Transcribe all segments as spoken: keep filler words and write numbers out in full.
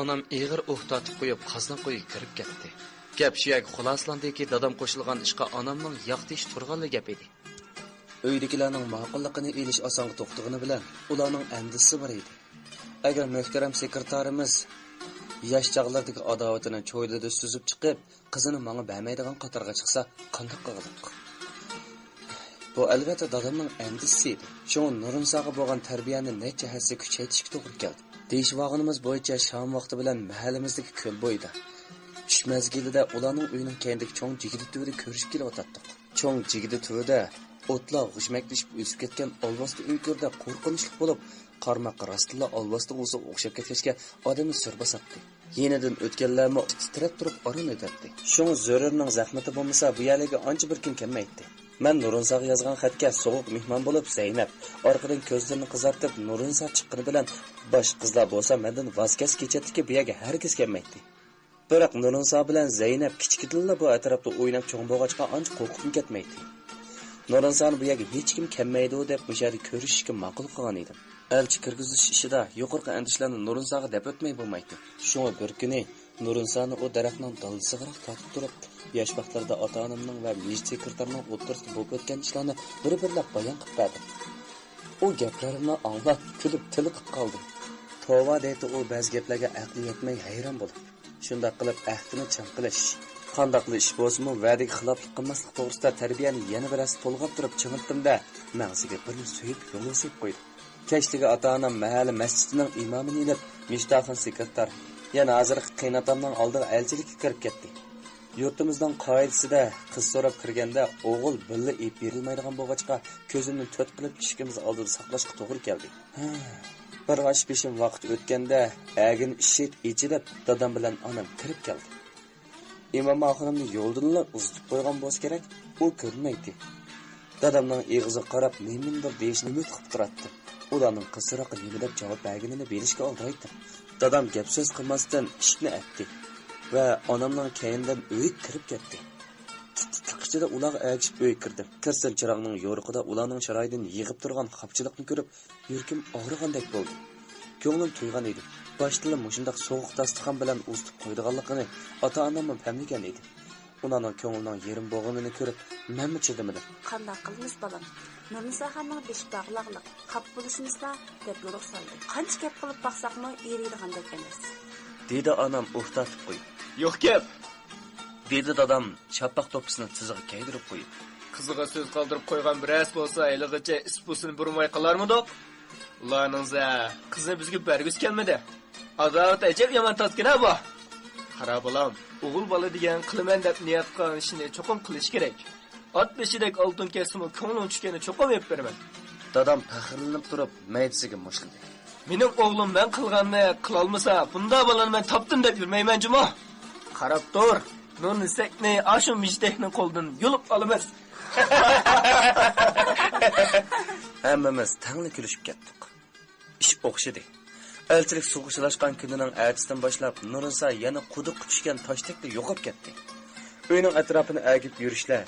ئانام ئېغىر ئۇھ تارتىپ قويۇپ، قازناق ئۆيگە كىرىپ كەتتى. گەپ شۇ يەرگە خۇلاسىلاندىكى، دادام قوشۇلغان ئىشقا ئانامنىڭ ياقتى ئىش تۇرغانلا گەپ ئىدى. ئۆيدىكىلەرنىڭ ماقۇللۇقىنى ئېلىش ئاسانغا توختىغىنى بىلەن، ئۇلارنىڭ ئەندىشىسى بار ئىدى. ئەگەر مۆھتەرەم سېكرېتارىمىز ياش چاغلىرىدىكى ئاداۋىتىنى چويلىدا سۈزۈپ چىقىپ، قىزىنى ماڭا بەرمەيدىغان قاتارغا چىقسا، قانداق قىلغۇدۇق؟ بۇ، ئەلۋەتتە، دادامنىڭ ئەندىشىسى ئىدى. شۇڭا نۇرنىساغا بولغان تەربىيەنى نەچچە ھەسسە كۈچەيتىشكە توغرا كەلدى. دېيىشىۋالغىنىمىز بويىچە، شام ۋاقتى بىلەن مەھەللىمىزدىكى كۆل بويىدا، چۈش مەزگىلىدە ئۇلارنىڭ ئۆيىنىڭ كەينىدىكى چوڭ جىگدە تۈۋىدە كۆرۈشۈپ كېلىۋاتاتتۇق. چوڭ جىگدە تۈۋىدە ئوتلار غۇژمەكلىشىپ ئۆسۈپ كەتكەن ئالۋاستى ئۆڭكۈردەك قورقۇنچلۇق بولۇپ، قارىماققا راستتىنلا ئالۋاستى ئۇۋىسىغا ئوخشاپ كەتكەچكە، ئادەمنى سۈر باساتتى. يېنىدىن ئۆتكەنلەرمۇ تىترەپ تۇرۇپ ئاران ئۆتەتتى. شۇڭا زۆرۈرنىڭ زەھمىتى بولمىسا، بۇ يەرلەرگە ئانچە بىر كۈن كەلمەيتتى. مەن نۇرنىساغا يازغان خەتكە سوغۇق مېھمان بولۇپ زەينەپ، ئارقىدىن كۆزلىرىنى قىزارتىپ، نۇرنىسا چىققىنى بىلەن باشقا قىزلار بولسا مەندىن ۋاز كەچسە كېچەتتىكى، بۇ يەرگە ھەرگىز كەلمەيتتى. بىراق نۇرنىسا بىلەن زەينەپ كىچىكىدىنلا بۇ ئەتراپتا ئويناپ چوڭ بولغاچقا، ئانچە قورقۇپمۇ كەتمەيتتى. نۇرنىسانى بۇ يەرگە ھېچكىم كەلمەيدۇ دەپ، مۇشۇ يەردە كۆرۈشۈشكە ماقۇل قىلغان ئىدىم. ئەلچى كىرگۈزۈش ئىشىدا يۇقىرىقى ئەندىشىلەرنى نۇرنىساغا دەپ ئۆتمەي بولمايتتى. شۇڭا بىر كۈنى نۇرنىسانى ئۇ دەرەخنىڭ دالدىسىغىراق تارتىپ تۇرۇپ، ياش ۋاقىتلىرىدا ئاتا-ئانامنىڭ ۋە مىجىت سېكرېتارنىڭ ئوتتۇرىسىدا بولۇپ ئۆتكەن ئىشلارنى بىر-بىرلەپ بايان قىلىپ بەردىم. ئۇ گەپلىرىمنى ئاڭلاپ، كۈلۈپ، تىللىقىپ قالدى. توۋا، دەيتتى ئۇ، بەزى گەپلەرگە ئەقلى يەتمەي ھەيران بولۇپ. شۇنداق قىلىپ ئەھدىنى چىڭ قىلىش، قانداقلا ئىش بولسىمۇ ۋەدىگە خىلاپلىق قىلماسلىق توغرىسىدا تەربىيەنى يەنە بىر ھەسسە تولغاپ تۇرۇپ چىڭىتتىم-دە، مەڭزىگە بىرنى سۆيۈپ يولغا سېلىپ قويدۇم. كەچلىكى ئاتا-ئانام مەھەللە مەسچىتىنىڭ ئىمامىنى ئېلىپ، مىفتاخۇن سېكرېتار، يەنى ھازىرقى قېيىنئاتامنىڭ ئالدىغا ئەلچىلىككە كىرىپ كەتتى. يۇرتىمىزنىڭ قائىدىسىدە، قىز سوراپ كىرگەندە ئوغۇل بىللە ئېلىپ بېرىلمايدىغان بولغاچقا، كۆزۈمنى تۆت قىلىپ ئىشىكىمىز ئالدىدا ساقلاشقا توغرا كەلدى. ھە، بىر ئاش پېشىم ۋاقىت ئۆتكەندە، ئەگىنە ئىشىك ئېچىلىپ، دادام بىلەن ئانام كىرىپ كەلدى. ئىمام ئاخۇنۇمنى يولدىنلا ئۇزىتىپ قويغان بولسا كېرەك، ئۇ كۆرۈنمەيتتى. دادامنىڭ ئېغىزىغا قاراپ نېمىنىدۇر دېيىشىنى ئۈمىد قىلىپ تۇراتتىم. ئۇلارنىڭ قىز سوراققا نېمە دەپ جاۋاب بەرگىنىنى بىلىشكە ئالدىرايتتىم. دادام گەپ سۆز قىلماستىن ئىشىكنى ئەتتى ۋە ئانامنىڭ كەينىدىن ئۆيگە كىرىپ كەتتى. تىت-، تىتلىق ئىچىدە ئۇلارغا ئەگىشىپ ئۆيگە كىردىم. كىرسەم، چىراغنىڭ يورۇقىدا ئۇلارنىڭ چىرايىدىن يېغىپ تۇرغان خاپىچىلىقنى كۆرۈپ، يۈرىكىم ئاغرىغاندەك بولدى. كۆڭلۈم تويغان ئىدى. باشتىلا مۇشۇنداق سوغۇق داستىخان بىلەن ئۇزىتىپ قويىدىغانلىقىنى ئاتا-ئاناممۇ پەملىگەن ئىدى. ئۇلارنىڭ كۆڭلىنىڭ يېرىم بولغىنىنى كۆرۈپ، مەنمۇ چىدىمىدىم. قانداق قىلىمىز، بالام؟ نۇرنىساخاننىڭ بېشى باغلاقلىق، خاپا بولۇشىمىزلا دەپ يولغا سالدى. قانچە گەپ قىلىپ باقساقمۇ ئېرىيدىغاندەك ئەمەس. دېدى ئانام ئۇھ تارتىپ قويۇپ. يوق گەپ! دېدى دادام شاپاق دوپپىسىنى تىزىغا كەيدۈرۈپ قويۇپ. قىزىغا سۆز قالدۇرۇپ قويغان بىرەرسى بولسا، ھېلىغىچە ئىس-پۇسىنى بۇرماي قالارمىدۇق؟ ئۇلارنىڭ زە، قىزنى بىزگە بەرگۈسى كەلمىدى. ئاداۋەت ئەجەب يامان تارتكەن-ھە بۇ! قارا بالام، ئوغۇل بالا دېگەن قىلىمەن دەپ نىيەت قىلغان ئىشىنى چوقۇم قىلىشى كېرەك. ئات بېشىدەك ئالتۇن كەتسىمۇ، كۆڭلۈڭ چۈشكەننى چوقۇم ئېلىپ بېرىمەن. دادام پەخىرلىنىپ تۇرۇپ مەيدىسىگە مۇشتلىدى. مېنىڭ ئوغلۇم مەن قىلغاننى قىلالمىسا، بۇنداق بالىنى مەن تاپتىم دەپ يۈرمەيمەن جۇمۇ. قاراپ تۇر، نۇرنىسەكنى ئاشۇ مىجتەكنىڭ قولىدىن يۇلۇپ ئالىمىز. ھەممىمىز تەڭلا كۈلۈشۈپ كەتتۇق. ئىش ئوخشىدى. ئەلچىلىك سۇغا ئۇچراشقان كۈنىنىڭ ئەتىسىدىن باشلاپ نۇرنىسا يەنە قۇدۇققا چۈشكەن تاشتەكلا يوقاپ كەتتى. ئۆينىڭ ئەتراپىنى ئەگىپ يۈرۈشلەر،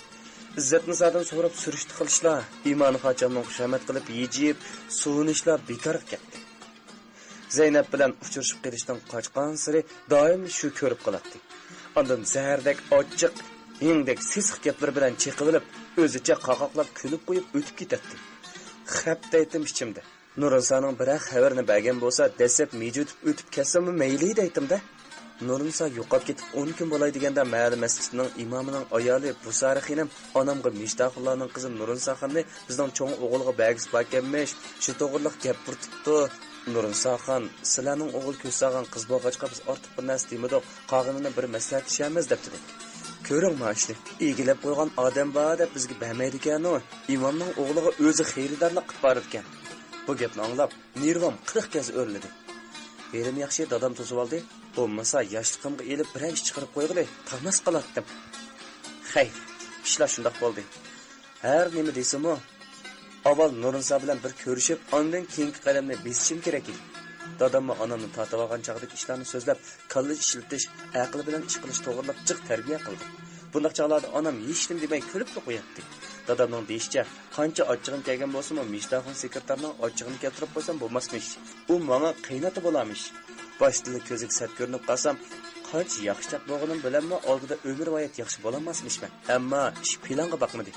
ئىززەتنىسادىن سوراپ سۈرۈشتە قىلىشلار، ئىمانخانچامنىڭ خۇشامەت قىلىپ يېجىيىپ سۇۋۇنۇشلار بىكارغا كەتتى. زەينەپ بىلەن ئۇچرىشىپ قېلىشتىن قاچقانسېرى دائىم شۇ كۆرۈپ قالاتتى. ئاندىن زەھەردەك ئاچچىق، ھىڭدەك سېسىق گەپلىرى بىلەن چېقىۋېلىپ، ئۆزىچە قاقاقلاپ كۈلۈپ قويۇپ ئۆتۈپ كېتەتتى. خەپ دەيتتىم ئىچىمدە. نۇرنىسانىڭ بىرەر خەۋىرىنى بەرگەن بولسا، دەسسەپ مىجىۋېتىپ ئۆتۈپ كەتسىمۇ مەيلى دەيتتىم-دە. نۇرنىسا يوقاپ كېتىپ ئون كۈن بولاي دېگەندە، مەھەللە مەسچىتىنىڭ ئىمامىنىڭ ئايالى بۇسارە خېنىم ئانامغا مىجتاخۇنلارنىڭ قىزى نۇرنىساخاننى بىزنىڭ چوڭ ئوغۇلغا بەرگۈسى باركەنمىش، شۇ توغرىلىق گەپ پۇرىتىپتۇ. نۇرنىساخان، سىلەرنىڭ ئوغۇل كۆز سالغان قىز بولغاچقا، بىز ئارتۇق بىر نەرسە دېمىدۇق، قالغىنىنى بىر مەسلىھەتلىشەرمىز دەپتىدەك. كۆرۈڭ ما ئىشنى، ئىگىلەپ قويغان ئادەم بار دەپ بىزگە بەرمەيدىكەنۇ، ئىمامنىڭ ئوغلىغا ئۆزى خېرىدارلىق قىلىپ بارىدىكەن. بۇ گەپنى ئاڭلاپ، نېرۋام قىرىق كەز ئۆرلىدى. ھېلىمۇ ياخشى دادام توسۇۋالدى، بولمىسا ياشلىقىمغا ئېلىپ بىرەر ئىش چىقىرىپ قويغىلى، تاڭماس قالاتتىم. خەير، ئىشلار شۇنداق بولدى. ھەر نېمە دېسىمۇ، ئاۋۋال نۇرنىسا بىلەن بىر كۆرۈشۈپ، ئاندىن كېيىنكى قەدەمنى بېسىشىم كېرەك ئىدى. داداممۇ ئانامنى تارتىۋالغان چاغدىكى ئىشلارنى سۆزلەپ، كاللا ئىشلىتىش، ئەقىل بىلەن ئىش قىلىش توغرىلىق جىق تەربىيە قىلدى. بۇنداق چاغلاردا ئانام ھېچنېمە دېمەي كۈلۈپلا قوياتتى. دادامنىڭ دېيىشىچە، قانچە ئاچچىقىم كەلگەن بولسىمۇ، مىجداخۇن سېكرېتارنىڭ ئاچچىقىنى كەلتۈرۈپ قويسام بولماسمىش. ئۇ ماڭا قېيىنئاتا بولارمىش. باشتىلا كۆزىگە سەت كۆرۈنۈپ قالسام، قانچە ياخشىچاق بولغىنىم بىلەنمۇ ئالدىدا ئۆمۈر ھايات ياخشى بولالماسمىشمەن. ئەمما ئىش پىلانغا باقمىدى.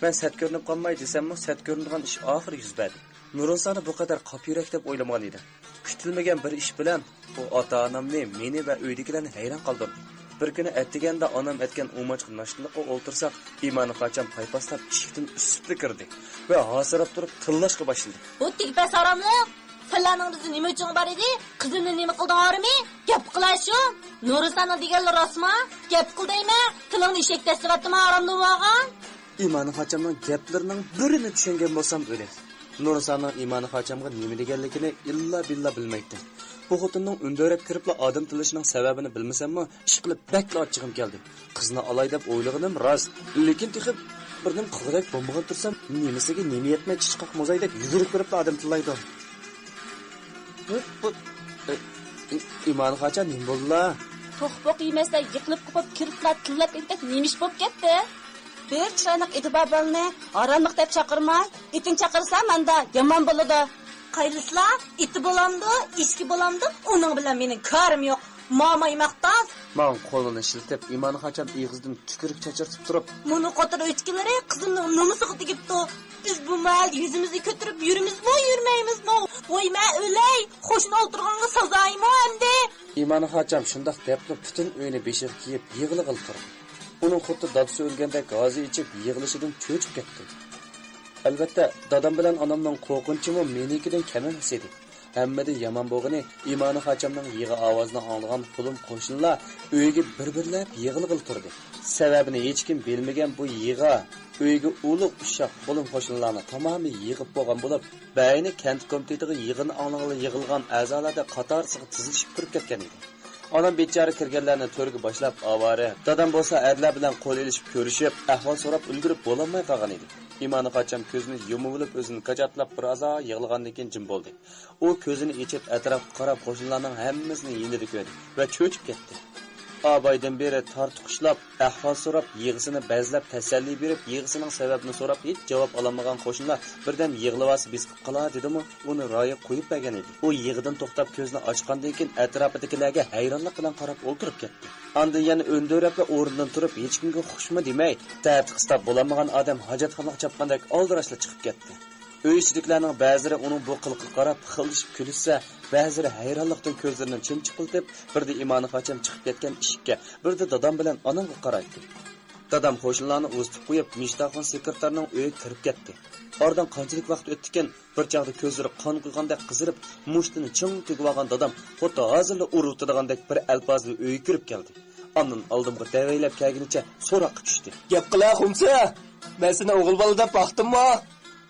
مەن سەت كۆرۈنۈپ قالماي دېسەممۇ، سەت كۆرۈنىدىغان ئىش ئاخىرى يۈز بەردى. نۇرنىسانى بۇ قەدەر قاپيۈرەك دەپ ئويلىمىغان ئىدىم. كۈتۈلمىگەن بىر ئىش بىلەن ئۇ ئاتا-ئانامنى، مېنى ۋە ئۆيدىكىلەرنى ھەيران قالدۇردى. بىر كۈنى ئەتىگەندە ئانام ئەتكەن ئۇماچقا ناشتىلىققا ئولتۇرساق، ئىمانى قاچام پايپاسلاپ ئىشىكتىن ئۈسۈپلا كىردى ۋە ھاسىراپ تۇرۇپ تىللاشقا باشلىدى. بۇ تېگىپەس ھاراملىق! سەنلەرنىڭ بىزدە نېمە ئۆچۈڭ بار ئىدى؟ قىزىمنى نېمە قىلدىڭ ھارىمى؟ گەپ قىلە شۇ! نۇرىساننىڭ دېگەنلىرى راستمۇ؟ گەپ قىل دەيمەن! تىلىڭنى ئېشەك دەسسىۋەتتىمۇ ھارامدىن بولغان! ئىمانى قاچامنىڭ گەپلىرىنىڭ بىرىنى چۈشەنگەن بولسام ئۆلەي. نۇرنىسانىڭ ئىمانى قاچامغا نېمە دېگەنلىكىنى ئىللا بىللا بىلمەيتتىم. بۇ خوتۇننىڭ ئۈندۈرەپ كىرىپلا ئادەم تىللىشىنىڭ سەۋەبىنى بىلمىسەممۇ، ئىشقىلىپ بەكلا ئاچچىقىم كەلدى. قىزنى ئالاي دەپ ئويلىغىنىم راست. لېكىن تېخى بىر نېمە قىلغۇدەك بولمىغان تۇرسام، نېمىسىگە نېمە يەتمەي چىچقاق موزايدەك يۈگۈرۈپ كىرىپلا ئادەم تىللايدۇ. بۇ، بۇ، ئى، ئى، ئىمانى قاچام نېمە بولدىلا؟ توخۇ-پوخۇ يېمەستە يىقىلىپ قوپۇپ كىرىپلا تىللاپ كەتكەن نېمە ئىش بولۇپ كەتتى؟ بىر چىرايلىق ئېتى بار بالىنى ھاراملىق دەپ چاقىرماي، ئېتىنى چاقىرسا ماندا يامان بولىدۇ. قايلىسىلا، ئېتى بولامدۇ، ئېشىكى بولامدۇ، ئۇنىڭ بىلەن مېنىڭ كارىم يوق. ماما يېمەقتاس. ماڭا قولىنى شىلتىپ، ئىمانى قاچام ئېغىزىدىن تۈكۈرۈك چاچرىتىپ تۇرۇپ، مۇنۇ قوتۇر ئۆچكىلىرى قىزىمنىڭ نومۇسىغا تېگىپتۇ. بىز بۇ مەھەلدە يۈزىمىزنى كۆتۈرۈپ يۈرىمىزمۇ، يۈرمەيمىزمۇ؟ ۋاي مەن ئۆلەي! خوشنا ئولتۇرغانغا سازايمۇ ئەمدى؟ ئىمانى قاچام شۇنداق دەپلا پۈتۈن ئۆينى بېشىغا كىيىپ يىغلىغىلى تۇردى. ئۇنىڭ خۇددى دادىسى ئۆلگەندەك ھازا ئېچىپ يىغلىشىدىن چۆچۈپ كەتتى. ئەلۋەتتە، دادام بىلەن ئانامنىڭ قورقۇنچىمۇ مېنىڭكىدىن كەم ئەمەس ئىدى. ھەممىدىن يامان بولغىنى، ئىمانى قاچامنىڭ يىغا ئاۋازىنى ئاڭلىغان قولۇم قوشنىلار ئۆيگە بىر-بىرلەپ يىغىلغىلى تۇردى. سەۋەبىنى ھېچكىم بىلمىگەن بۇ يىغا ئۆيگە ئۇلۇغ ئۇششاق قولۇم قوشنىلارنى تامامەن يىغىپ بولغان بولۇپ، بەينى كەنت كومىتېتىغا يىغىن ئاڭلىغىلى يىغىلغان ئەزالار دەپ قاتارسىغا تىزىلىشىپ تۇرۇپ كەتكەن ئىدى. ئانام بىچارە كىرگەنلەرنى تۆرگە باشلاپ ئاۋارە، دادام بولسا ئەرلەر بىلەن قول ئېلىشىپ كۆرۈشۈپ، ئەھۋال سوراپ ئۈلگۈرۈپ بولالماي قالغان ئىدى. ئىمانى قاچام كۆزىنى يۇمۇۋېلىپ ئۆزىنى كاجاتلاپ بىر ئازا يىغلىغاندىن كېيىن جىم بولدى. ئۇ كۆزىنى ئېچىپ ئەتراپقا قاراپ قوشنىلارنىڭ ھەممىسىنى يېنىدا كۆردى ۋە چۆچۈپ كەتتى. ئابايدىن بېرى تارتۇقۇشلاپ، ئەھۋال سوراپ، يىغىسىنى بەزلەپ، تەسەللى بېرىپ، يىغىسىنىڭ سەۋەبىنى سوراپ ھېچ جاۋاب ئالالمىغان قوشنىلار بىردەم يىغلىۋالسا بېسىقىپ قالار دېدىمۇ، ئۇنى رايىغا قويۇپ بەرگەن ئىدى. ئۇ يىغىدىن توختاپ كۆزىنى ئاچقاندىن كېيىن ئەتراپىدىكىلەرگە ھەيرانلىق بىلەن قاراپ ئولتۇرۇپ كەتتى. ئاندىن يەنە ئۆندۈرەپلا ئورنىدىن تۇرۇپ ھېچكىمگە خوشمۇ دېمەي، تەتۈر قىستاپ بولالمىغان ئادەم ھاجەتخانىغا چاپقاندەك ئالدىراشلا چىقىپ كەتتى. ئۆي ئىچىدىكىلەرنىڭ بەزىلىرى ئۇنىڭ بۇ قىلىقىغا قاراپ خىلدىشىپ كۈلۈشسە، بەزىلىرى ھەيرانلىقتىن كۆزلىرىنى چىمچىقلىتىپ، بىردە ئىمانى قاچام چىقىپ كەتكەن ئىشىككە، بىردە دادام بىلەن ئانامغا قارايتتى. دادام قوشنىلارنى ئۇزىتىپ قويۇپ، مىشتاخۇن سېكرېتارنىڭ ئۆيىگە كىرىپ كەتتى. ئارىدىن قانچىلىك ۋاقىت ئۆتتىكىن، بىر چاغدا كۆزلىرى قان قۇيغاندەك قىزىرىپ، مۇشتىنى چىڭ تۈگۈۋالغان دادام خۇددى ھازىرلا ئۇرۇۋېتىدىغاندەك بىر ئەلپاز بىلەن ئۆيگە كىرىپ كەلدى. ئاندىن ئالدىمغا دەۋەيلەپ كەلگىنىچە سوراققا چۈشتى. گەپ قىلە خۇمسى! مەن سېنى ئوغۇل بالا دەپ باقتىممۇ؟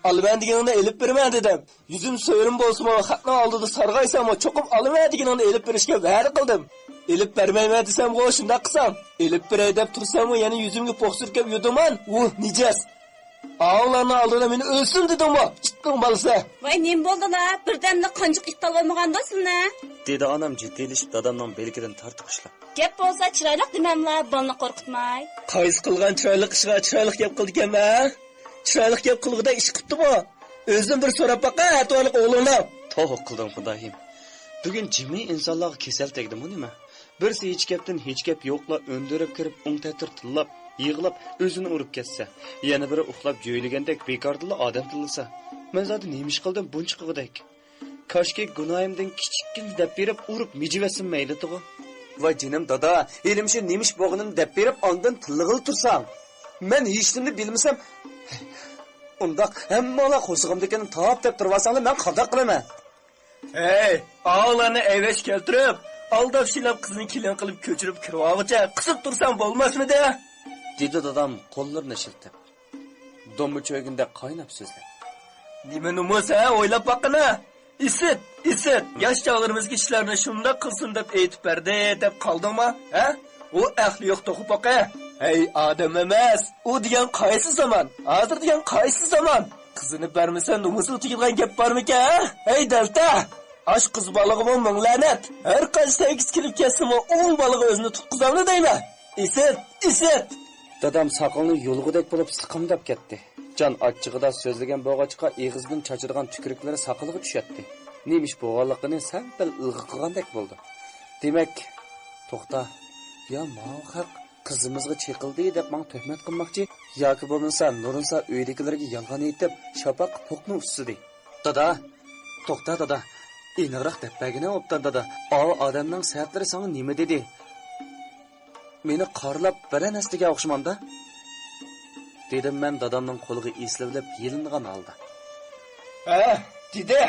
ئالىمەن دېگىنىڭنى ئېلىپ بېرىمەن دېدىم. يۈزۈم سۆرۈم بولسىمۇ، خەقنىڭ ئالدىدا سارغايساممۇ، چوقۇم ئالىمەن دېگىنىڭنى ئېلىپ بېرىشكە ۋەدە قىلدىم. ئېلىپ بەرمەيمەن دېسەمغۇ شۇنداق قىلسام، ئېلىپ بېرەي دەپ تۇرساممۇ، يەنە يۈزۈمگە پوق سۈركەپ يۈردۈڭمۇ؟ ۋۇھ، نىجەس! ئاۋۇلارنىڭ ئالدىدا مېنى ئۆلسۇن دېدىڭمۇ، ئىتنىڭ بالىسى! ۋاي، نېمە بولدىلا؟ بىردەملا قانچۇق ئىت تاللىۋالمىغاندا سىلىنى؟ دېدى ئانام جىددىيلىشىپ دادامنىڭ بىلىكىدىن تارتىپ ئۇشلاپ. گەپ بولسا چىرايلىق دېمەملا، بالىنى قورقۇتماي. قايسى قىلغان چىرايلىق ئىشقا چىرايلىق گەپ قىلىدىكەن ھە؟ چىرايلىق گەپ قىلغۇدەك ئىش قىپتىمۇ؟ ئۆزىدىن بىر سوراپ باقە، ئەتىۋارلىق ئوغلۇڭنىڭ. توۋا قىلدىڭ خۇدايىم. بۈگۈن جىمى ئىنسانلارغا كېسەل تەگدىمۇ نېمە؟ بىرسى ھېچ گەپتىن ھېچ گەپ يوقلا ئۆندۈرۈپ كىرىپ ئوڭ تەتۈر تىللاپ، يىغلاپ، ئۆزىنى ئۇرۇپ كەتسە، يەنە بىرى ئۇخلاپ جۆيلىگەندەك بىكاردىنلا ئادەم تىللىسا، مەن زادى نېمە ئىش قىلدىم بۇنچە قىلغۇدەك؟ كاشكى گۇناھىمدىن كىچىككىنە دەپ بېرىپ ئۇرۇپ مىجىۋەتسىمۇ مەيلىتىغۇ. ۋاي جېنىم دادا، ھېلىمۇ شۇ نېمە ئىش بولغىنىنى دەپ بېرىپ ئاندىن تىللىغىلى تۇرساڭ. مەن ھېچنېمىنى بىلمىسەم، ئۇنداق ھەممىڭلار قورسىقىمدىكىنى تاپ دەپ تۇرۇۋالساڭلار مەن قانداق قىلىمەن؟ ھەي، ئاۋۇلارنى ئەيۋەشكە كەلتۈرۈپ، ئالداپ سىلاپ قىزنى كېلىن قىلىپ كۆچۈرۈپ كىرىۋالغۇچە قىسىپ تۇرساڭ بولماسمىدى؟ دېدى دادام قوللىرىنى شىلتىپ. دومما چۆگۈندەك قايناپ سۆزلەپ. نېمە نومۇس ھە، ئويلاپ باققىنا! ئىسىت، ئىسىت! ياش چاغلىرىمىزدىكى ئىشلارنى شۇنداق قىلسۇن دەپ ئېيتىپ بەردى دەپ قالدىڭما؟ ھە؟ ئۇ ئەقلى يوق توخۇپوقى! ھەي، ئادەم ئەمەس! ئۇ دېگەن قايسى زامان؟ ھازىر دېگەن قايسى زامان؟ قىزىنى بەرمىسە نومۇسىغا تېگىدىغان گەپ بارمىكەن، ھە؟ ھەي، دەلتە! ئاش قىز بالىغىمۇ مىڭ لەنەت! ھەر قانچە تەگكۈسى كېلىپ كەتسىمۇ، ئوغۇل بالىغا ئۆزىنى تۇتقۇزامدۇ دەيمەن! ئىسىت! ئىسىت! دادام ساقىلىنى يۇلغۇدەك بولۇپ سىقىمداپ كەتتى. جان ئاچچىقىدا سۆزلىگەن بولغاچقا، ئېغىزىدىن چاچىدىغان تۈكۈرۈكلىرى ساقىلىغا چۈشەتتى. نېمە ئىش بولغانلىقىنى سەل-پەل ئىلغا قىلغاندەك بولدۇم. دېمەك، توختا، يا ماۋۇ خەق قىزىمىزغا چېقىلدى دەپ ماڭا تۆھمەت قىلماقچى، ياكى بولمىسا نۇرنىسا ئۆيدىكىلەرگە يالغان ئېيتىپ، شاپاققا پوقنى ئۇسسىدى. دادا، توختا دادا، ئېنىقراق دەپ بەرگىنە ئوبدان دادا، ئاۋۇ ئادەمنىڭ سەۋەبلىرى ساڭا نېمە دېدى؟ مېنى قارىلاپ بىرەر نەرسە دېگەن ئوخشىمامدا؟ دېدىم مەن دادامنىڭ قولىغا ئېسىلىۋېلىپ يېلىنغان ھالدا. ھە، دېدى.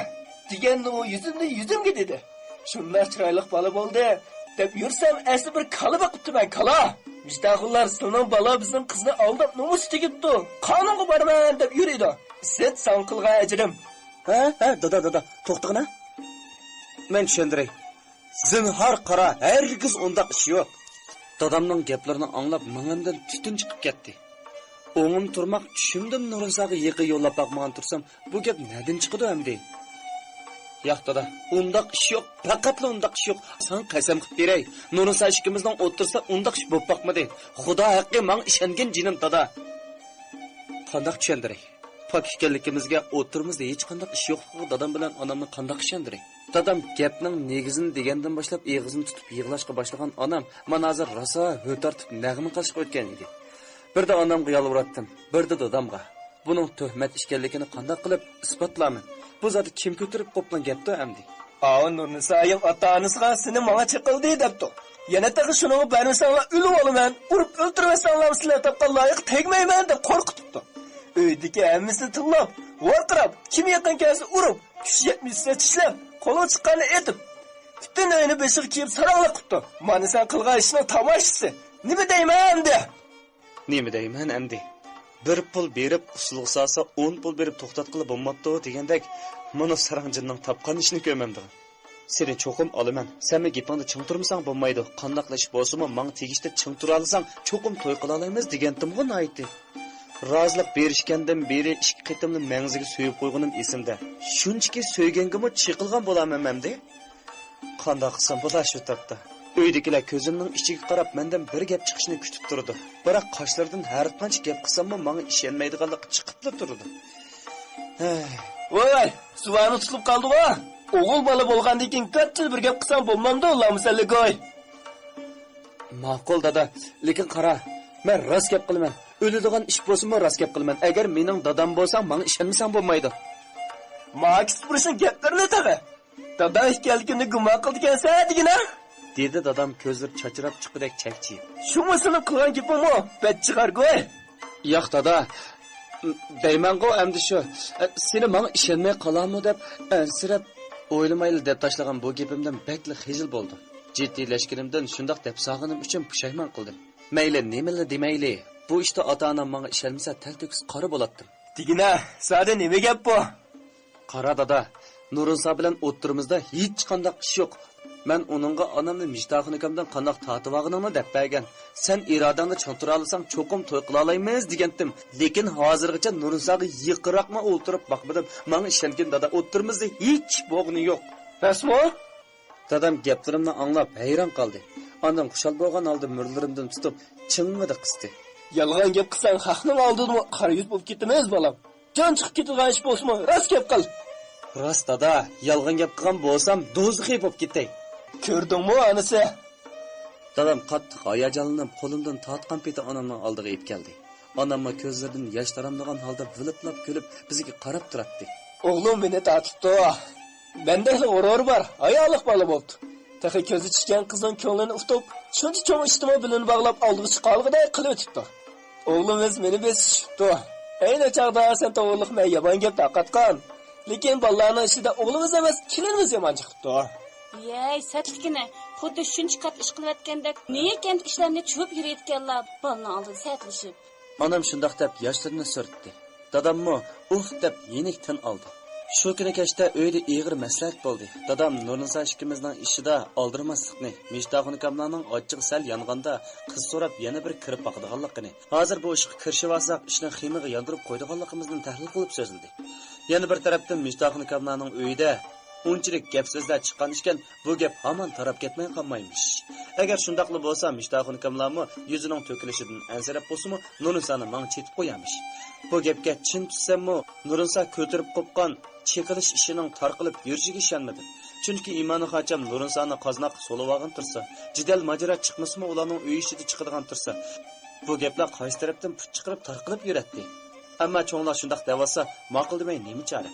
دېگەننى ئۇ يۈزۈمدىن يۈزۈمگە دېدى. شۇنداق چىرايلىق بالا بولدى دەپ يۈرسەم، ئەسلى بىر كالا بېقىپتىمەن، كالا. مىجداخۇنلار، سېنىڭ بالا بىزنىڭ قىزنى ئالداپ نومۇس تېگىپتۇ. قانۇنغا بارىمەن دەپ يۈرىدۇ. سەت ساڭا قىلغان ئەجرىم. ھە، ھە، دادا، دادا، توختىغىنا. مەن چۈشەندۈرەي. زىنھار قارا، ھەرگىز ئۇنداق ئىش يوق. دادامنىڭ گەپلىرىنى ئاڭلاپ مېڭەمدىن تۈتۈن چىقىپ كەتتى. ئوڭۇم تۇرماق چۈشۈمدىن نۇرنىساغا يېقىن يوللاپ باقمىغان تۇرسام، بۇ گەپ نەدىن چىقىدۇ ئەمدى؟ ياق دادا، ئۇنداق ئىش يوق، پەقەتلا ئۇنداق ئىش يوق. ساڭا قەسەم قىلىپ بېرەي، نۇرنىسا ئىككىمىزنىڭ ئوتتۇرىسىدا ئۇنداق ئىش بولۇپ باقمىدى. خۇدا ھەققى، ماڭا ئىشەنگىن جېنىم دادا. قانداق چۈشەندۈرەي؟ پاك ئىكەنلىكىمىزگە ئوتتۇرىمىزدا ھېچقانداق ئىش يوقلۇقىغا دادام بىلەن ئانامنى قانداق ئىشەندۈرەي؟ دادام گەپنىڭ نېگىزىنى دېگەندىن باشلاپ ئېغىزىنى تۇتۇپ يىغلاشقا باشلىغان ئانام مانا ھازىر راسا ھۆر تارتىپ نەغمە قىلىشقا ئۆتكەن ئىدى. بىردە ئانامغا يالۋۇراتتىم، بىردە دادامغا. بۇنىڭ تۆھمەت ئىكەنلىكىنى قانداق قىلىپ ئىسپاتلارمەن؟ بۇ زادى كىم كۆتۈرۈپ قوپقان گەپتۇ ئەمدى؟ ئاۋۇ نۇرنىسايىڭ ئاتا-ئانىسىغا سېنى ماڭا چېقىلدى دەپتۇ. يەنە تېخى شۇنىڭغا بەرمىسەڭلار ئۆلۈۋالىمەن، ئۇرۇپ ئۆلتۈرمىسەڭلارمۇ سىلەر تاپقان لايىققا تەگمەيمەن دەپ قورقۇتۇپتۇ. ئۆيدىكى ھەممىسىنى تىللاپ، ۋارقىراپ، كىم يېقىن كەلسە ئۇرۇپ، كۈچى يەتمىسە چىشلەپ، قولىغا چىققاننى ئېتىپ، پۈتۈن ئۆينى بېشىغا كىيىپ ساراڭلىق قىپتۇ. مانا سەن قىلغان ئىشنىڭ تاماشىسى. نېمە دەيمەن ئەمدى؟ نېمە دەيمەن ئەمدى؟ بىر پۇل بېرىپ ئۇسسۇلغا سالسا، ئون پۇل بېرىپ توختاتقىلى بولماپتۇ دېگەندەك، مانا ساراڭ جىننىڭ تاپقان ئىشىنى كۆرمەمدىغان. سېنى چوقۇم ئالىمەن. سەنمۇ گېپىڭدە چىڭ تۇرمىساڭ بولمايدۇ. قانداقلا ئىش بولسىمۇ، ماڭا تېگىشتە چىڭ تۇرالىساڭ، چوقۇم توي قىلالايمىز دېگەنتىمغۇ ناھايىتى. رازىلىق بېرىشكەندىن بېرى ئىككى قېتىملا مەڭزىگە سۆيۈپ قويغىنىم ئېسىمدە. شۇنچىكى سۆيگەنگىمۇ چېقىلغان بولارمەنمەمدى؟ قانداق قىلسام بولا شۇ تاپتا؟ ئۆيدىكىلەر كۆزۈمنىڭ ئىچىگە قاراپ مەندىن بىر گەپ چىقىشىنى كۈتۈپ تۇرىدۇ. بىراق قاشلىرىدىن ھەرقانچە گەپ قىلساممۇ ماڭا ئىشەنمەيدىغانلىقى چىقىپلا تۇرىدۇ. ھەي. ۋاي، سۇۋارمۇ تۇتۇلۇپ قالدىغۇ؟ ئوغۇل بالا بولغاندىن كېيىن قانچىلا بىر گەپ قىلساڭ بولمامدۇ، لامۇسەللىگوي؟ ماقۇل دادا، لېكىن قارا، مەن راست گەپ قىلىمەن. ئۆلىدىغان ئىش بولسىمۇ راست گەپ قىلىمەن. ئەگەر مېنىڭ دادام بولساڭ ماڭا ئىشەنمىسەڭ بولمايدۇ. ماكىس پۇرۇشنىڭ گەپلىرىنى تېخى. داداڭ ئىكەنلىكىمنى گۇمان قىلىدىكەنسەن دېگىنە؟ دېدى دادام كۆزلىرى چاچراپ چىققۇدەك چەكچىيىپ. شۇمۇ سېنىڭ قىلغان گېپىڭمۇ بەت چىقارغۇ؟ ياق دادا، دەيمەنغۇ ئەمدى شۇ، سېنى ماڭا ئىشەنمەي قالارمۇ دەپ ئەنسىرەپ ئويلىمايلا دەپ تاشلىغان بۇ گېپىمدىن بەكلا خىجىل بولدۇم. جىددىيلەشكىنىمدىن شۇنداق دەپ سالغىنىم ئۈچۈن پۇشايمان قىلدىم. مەيلى نېمىلا دېمەيلى، بۇ ئىشتا ئاتا-ئانام ماڭا ئىشەنمىسە تەلتۆكۈس قارا بولاتتىم. دېگىنە، زادى نېمە گەپ بۇ؟ قارا دادا، نۇرنىسا بىلەن ئوتتۇرىمىزدا ھېچقانداق ئىش يوق. مەن ئۇنىڭغا ئانامنى مىجتاخۇن ئاكامدىن قانداق تارتىۋالغىنىڭنى دەپ بەرگەن. سەن ئىرادەڭدە چىڭ تۇرالىساڭ چوقۇم توي قىلالايمىز دېگەنتىم. لېكىن ھازىرغىچە نۇرنىساغا يېقىنراقمۇ ئولتۇرۇپ باقمىدىم. ماڭا ئىشەنگىن دادا، ئوتتۇرىمىزدا ھېچ ئىش بولغىنى يوق. راستمۇ؟ دادام گەپلىرىمنى ئاڭلاپ ھەيران قالدى. ئاندىن خۇشال بولغان ھالدا مۈرىلىرىمدىن تۇتۇپ چىڭڭىدە قىستى. يالغان گەپ قىلساڭ خەقنىڭ ئالدىدىمۇ قارا يۈز بولۇپ كېتىمىز بالام. جان چىقىپ كېتىدىغان ئىش بولسىمۇ راست گەپ قىل. راست دادا، يالغان گەپ قىلغان بولسام دوزىخىي بولۇپ كېتەي. كۆردۈڭمۇ ئانىسى؟ دادام قاتتىق ھاياجانلىنىپ قولۇمدىن تارتقان پېتى ئانامنىڭ ئالدىغا ئېلىپ كەلدى. ئاناممۇ كۆزلىرىدىن ياش تاراملىغان ھالدا ۋىلىپلاپ كۈلۈپ بىزگە قاراپ تۇراتتى. ئوغلۇم مېنى تارتىپتۇ. مەندەكلا غۇرۇرى بار، ھايالىق بالا بوپتۇ. تېخى كۆزى چۈشكەن قىزنىڭ كۆڭلىنى ئۇتۇپ، شۇنچە چوڭ ئىشتىمۇ بېلىنى باغلاپ ئالدىغا چىقالىغۇدەك قىلىۋېتىپتۇ. ئوغلىمىز مېنى بېسىپ چۈشۈپتۇ. ئەينى چاغدا سەن توغرىلىق مەن يامان گەپ تارقاتقان. لېكىن بالىلارنىڭ ئىچىدە ئوغلىمىز ئەمەس، كېلىنىمىز يامان چىقىپتۇ. يەي، سەتلىكىنى، خۇددى شۇنچە قات ئىش قىلىۋەتكەندەك، نىيەكەندىكى ئىشلارنى چۇۋۇپ يۈرىدىكەنلا، بالىنىڭ ئالدىدا سەتلىشىپ. ئانام شۇنداق دەپ ياشلىرىنى سۈرتتى. داداممۇ ئۇھ دەپ يېنىك تىن ئالدى. شۇ كۈنى كەچتە ئۆيدە ئېغىر مەسلىھەت بولدى. دادام نۇرنىسا ئىككىمىزنىڭ ئىشىدا ئالدىرىماسلىقنى، مىجتاخۇنۇكاملارنىڭ ئاچچىقى سەل يانغاندا قىز سوراپ يەنە بىر كىرىپ باقىدىغانلىقىنى، ھازىر بۇ ئىشقا كىرىشىۋالساق ئىشنى خېمىغا ياندۇرۇپ قويىدىغانلىقىمىزنى تەھلىل قىلىپ سۆزلىدى. يەنە بىر تەرەپتىن مىجتاخۇنۇكاملارنىڭ ئۆيىدە ئۇنچىلىك گەپ سۆزلەر چىققان ئىكەن، بۇ گەپ ھامان تاراپ كەتمەي قالمايمىش. ئەگەر شۇنداقلا بولسا، مىجتاخۇنۇكاملارمۇ يۈزىنىڭ تۆكۈلۈشىدىن ئەنسىرەپ بولسىمۇ، نۇرنىسانى ماڭا چېتىپ قويارمىش. بۇ گەپكە چىن چۈشسەممۇ، نۇرنىسا كۆتۈرۈپ قوپقان چېقىلىش ئىشىنىڭ تارقىلىپ يۈرۈشىگە ئىشەنمىدىم. چۈنكى ئىمانى خاچام نۇرىنسانى قازناققا سولىۋالغان تۇرسا، جېدەل ماجىرا چىقمىسىمۇ ئۇلارنىڭ ئۆي ئىچىدە چىقىدىغان تۇرسا، بۇ گەپلەر قايسى تەرەپتىن پۇت چىقىرىپ تارقىلىپ يۈرەتتى. ئەمما چوڭلار شۇنداق دەۋاتسا، ماقۇل دېمەي نېمە چارە؟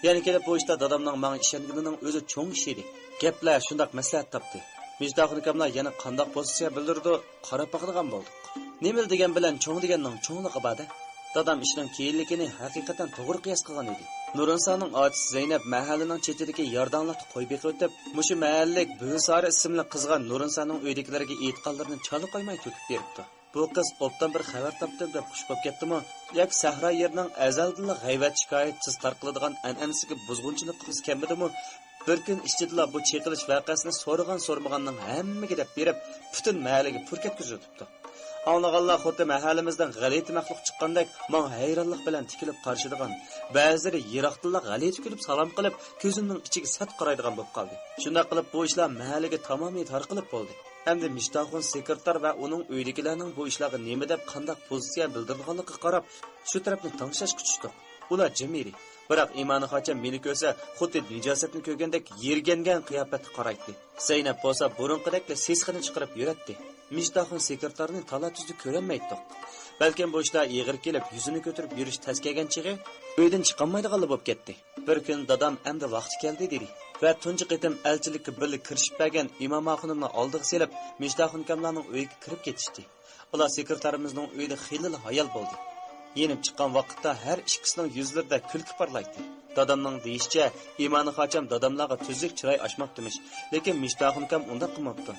يەنە كېلىپ بۇ ئىشتا دادامنىڭ ماڭا ئىشەنگىنىنىڭ ئۆزى چوڭ ئىش ئىدى. گەپلەر شۇنداق مەسلىھەت تاپتى. مىجداخۇن ئاكاملار يەنە قانداق پوزىتسىيە بىلدۈرىدۇ، قاراپ باقىدىغان بولدۇق. نېمىلا دېگەن بىلەن چوڭ دېگەننىڭ چوڭلۇقى بار-دە. دادام ئىشنىڭ كېيىنلىكىنى ھەقىقەتەن توغرا قىياس قىلغان ئىدى. نۇرىنسانىڭ ئاچىسى زەينەپ مەھەللىنىڭ چېتىدىكى يارداڭلىقتا قوي بېقىۋېتىپ، مۇشۇ مەھەللىلىك بۈۋىسارە ئىسىملىق قىزغا نۇرىنسانىڭ ئۆيىدىكىلەرگە ئېيتقانلىرىنى چالا قويماي تۆكۈپ بېرىپتۇ. بۇ قىز ئوبدان بىر خەۋەر تاپتىم دەپ خۇش بولۇپ كەتتىمۇ ياكى سەھرا يېرىنىڭ ئەزەلدىنلا غەيۋەت-شىكايەت تېز تارقىلىدىغان ئەنئەنىسىگە بۇزغۇنچىلىق قىلغۇسى كەلمىدىمۇ، بىر كۈن ئىچىدىلا بۇ چېقىلىش ۋەقەسىنى سورىغان-سورىمىغاننىڭ ھەممىگە دەپ بېرىپ، پۈتۈن مەھەللىگە پۈر كەتكۈزۈۋېتىپتۇ. ئاڭلىغانلار خۇددى مەھەللىمىزدىن غەلىتە مەخلۇق چىققاندەك ماڭا ھەيرانلىق بىلەن تىكىلىپ قارىشىدىغان، بەزىلىرى يىراقتىنلا غەلىتە كۈلۈپ سالام قىلىپ، كۆزۈمنىڭ ئىچىگە سەت قارايدىغان بولۇپ قالدى. شۇنداق قىلىپ بۇ ئىشلار مەھەللىگە تامامىي تارقىلىپ بولدى. ئەمدى مىجداخۇن سېكرېتار ۋە ئۇنىڭ ئۆيىدىكىلەرنىڭ بۇ ئىشلارغا نېمە دەپ، قانداق پوزىتسىيە بىلدۈرىدىغانلىقىغا قاراپ، شۇ تەرەپنى تىڭشاشقا چۈشتۇق. ئۇلار جىم ئىدى. بىراق ئىمانى خاچام مېنى كۆرسە، خۇددى نىجاسەتنى كۆرگەندەك يىرگەنگەن قىياپەتتە قارايتتى. زەينەپ بولسا بۇرۇنقىدەكلا سېسىقىنى چىقىرىپ يۈرەتتى. مىجداخۇن سېكرېتارنى تالا-تۈزدە كۆرەلمەيتتۇق. بەلكىم بۇ ئىشلار ئېغىر كېلىپ، يۈزىنى كۆتۈرۈپ يۈرۈش تەس كەلگەن چېغى ئۆيدىن چىقالمايدىغانلا بولۇپ كەتتى. بىر كۈنى دادام ئەمدى ۋاقتى كەلدى دېدى ۋە تۇنجى قېتىم ئەلچىلىككە بىللە كىرىشىپ بەرگەن ئىمام ئاخۇنۇمنى ئالدىغا سېلىپ، مىجداخۇن ئاكاملارنىڭ ئۆيىگە كىرىپ كېتىشتى. ئۇلار سېكرېتارىمىزنىڭ ئۆيىدە خېلىلا ھايال بولدى. يېنىپ چىققان ۋاقىتتا ھەر ئىككىسىنىڭ يۈزلىرىدە كۈلكە پارلايتتى. دادامنىڭ دېيىشىچە، ئىمانى خاچام داداملارغا تۈزۈك چىراي ئاچماپتىمىش، لېكىن مىجداخۇن ئاكام ئۇنداق قىلماپتۇ.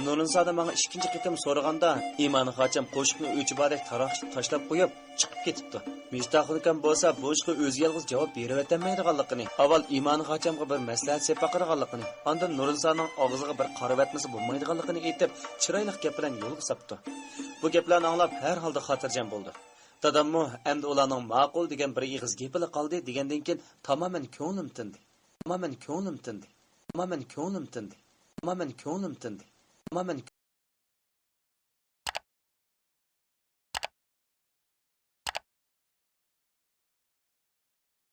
نۇرىنسادا ماڭا ئىككىنچى قېتىم سورىغاندا، ئىمانى خاچام قوشۇقنى ئۆچى باردەك تاراقشىتىپ تاشلاپ قويۇپ، چىقىپ كېتىپتۇ. مىجداخۇن ئاكام بولسا بۇ ئىشقا ئۆزى يالغۇز جاۋاب بېرىۋەتەلمەيدىغانلىقىنى، ئاۋۋال ئىمانى خاچامغا بىر مەسلىھەت سېلىپ باقىدىغانلىقىنى، ئاندىن نۇرىنسانىڭ ئاغزىغا بىر قارىۋەتمىسە بولمايدىغانلىقىنى ئېيتىپ، چىرايلىق گەپ بىلەن يولغا ساپتۇ. بۇ گەپلەرنى ئاڭلاپ، ھەر ھالدا خاتىرجەم بولدى. داداممۇ ئەمدى ئۇلارنىڭ ماقۇل دېگەن بىر ئېغىز گېپىلا قالدى دېگەندىن كېيىن تامامەن كۆڭلۈم تىندى. تامامەن كۆڭلۈم تىندى. تامامەن كۆڭلۈم تىندى. تامامەن كۆڭلۈم تىندى. تامامەن